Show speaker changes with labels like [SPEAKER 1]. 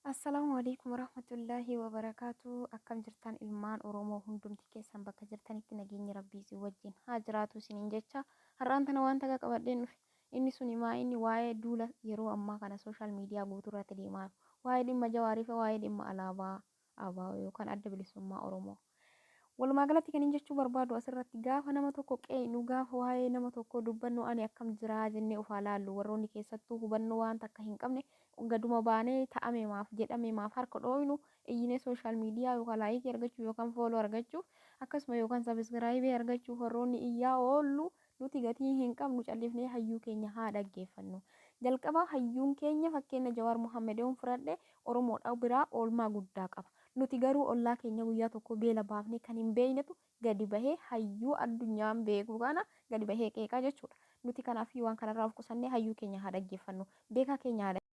[SPEAKER 1] Assalaamu alaikum warahmatullaahi wabarakaatu. Akkam jirtan ilmaan Oromoo hundumti keessan bakka jirtanitti nageenyi Rabbii isin wajjin haa jiraatu isiniin jecha har'aan tana waan takka qabadheen dhufe. Inni suni maa inni waa'ee duula yeroo ammaa kana sooshaal miidiyaa guutuu irratti deemaa jiru. Waa'ee dhimma Jawaarii fi waa'ee dhimma alaabaa ABO yookaan Adda Bilisummaa Oromoo. Walumaa galatti kanin jechuu barbaadu asirratti gaafa nama tokko qeeynu, gaafa waa'ee nama tokkoo dubbannu ani akkam jiraa jennee of haa laallu. Warroonni keessattuu hubannoo waan takka hin qabne gaduma baanee ta'ame maaf jedhame maaf harka dhooynu iyyinee social media yookaan laayikii argachuuf yookaan fooloo argachuuf akkasuma yookaan sabiskiraayibii argachuuf warroonni iyyaa oollu nuti gatii hin qabnu callifnee hayyuu keenya haa dhaggeeffannu. Jalqaba hayyuun keenya fakkeenna Jawaar Mohammed yoon fudhadhe Oromoodha biraa oolmaa guddaa qaba. Nuti garuu ollaa keenya guyyaa tokko beela baafnee kan hin beeknetu gadi bahee hayyuu addunyaan beeku kana gadi bahee qeeqa jechuudha. Nuti kanaaf waan kanarraa of qusannee hayyuu keenya haa dhaggeeffannu. Beekaa keenya haa.